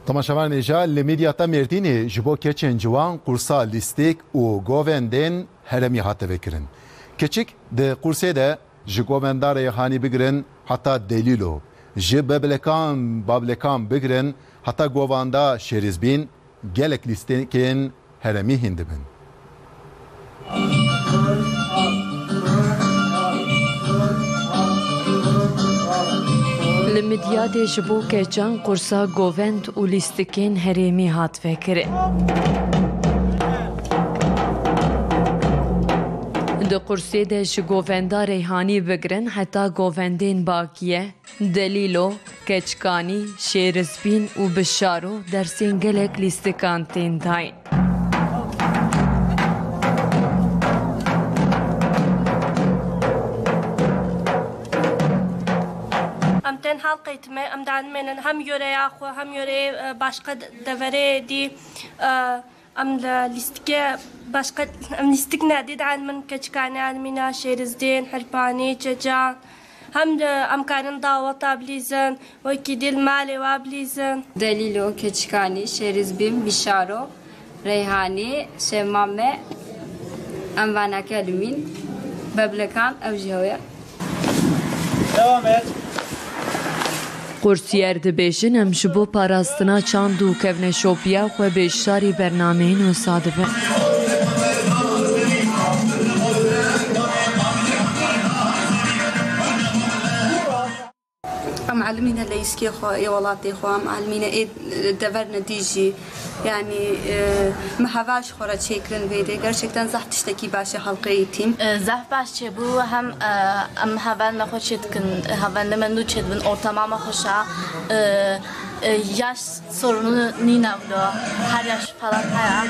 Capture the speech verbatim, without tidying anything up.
Temaşevanên hêja, li Midyata Mêrdînê ji bo keçên ciwan qursa lîstik û govendên herêmî hate vekirin. Keçik di qursê de ji govenda Reyhanî bigirin heta Delîlo, ji Beblekan, Bablekan bigirin heta govenda Şêrîzbîn, gelek lîstikên herêmî hîn dibin. Li Midyadê ji bo keçan qursa govend û lîstikên herêmî hat vekirin. Di qursê de ji govenda Reyhanî bigirin heta govendên Bakiye, Delîlo, Keçkanî, Şêrizbîn û Bişaro dersên gelek lîstikan tên dayîn. Em tên halqê tîmê, em danimênin hem yöreya xwe, hem yöreyê, e, başqa de-, deverê dî, e, Em li lîstikê başqa, em lîstik nedî, dayên min keçikanê animîna Şêrizdîn, Hilpanî, Çeçan. Hem li em karin daweta bilîzin, wekî dî li malê wa bilîzin. Delîlo, Keçikanî, Şêrizbîn, Bîşaro, Reyhanî, Şemame, em vanake limîn, Beblekan, ew jî hew ye. Devam et. Qursiyer dibêjin, em ji bo parastina çand û kevneşopiya xwe bêşdarî bernameyên wisa dibin. Em elimîne leyîskê xwe ê welatê xwe, em elimîne ê dever nedî jî. Yanî, e, me heva ji xwe re çêkirin vê rê. Gerçekten zehf tiştekî baş e halqê eğitim. E, zehf baş çêbû, hem, e, em hevalina xwe çêdikin, hevalina me nû çêdibin, ortama me xweş e. E, e, yaş sorunu nîne wilo, her yaş falan heye.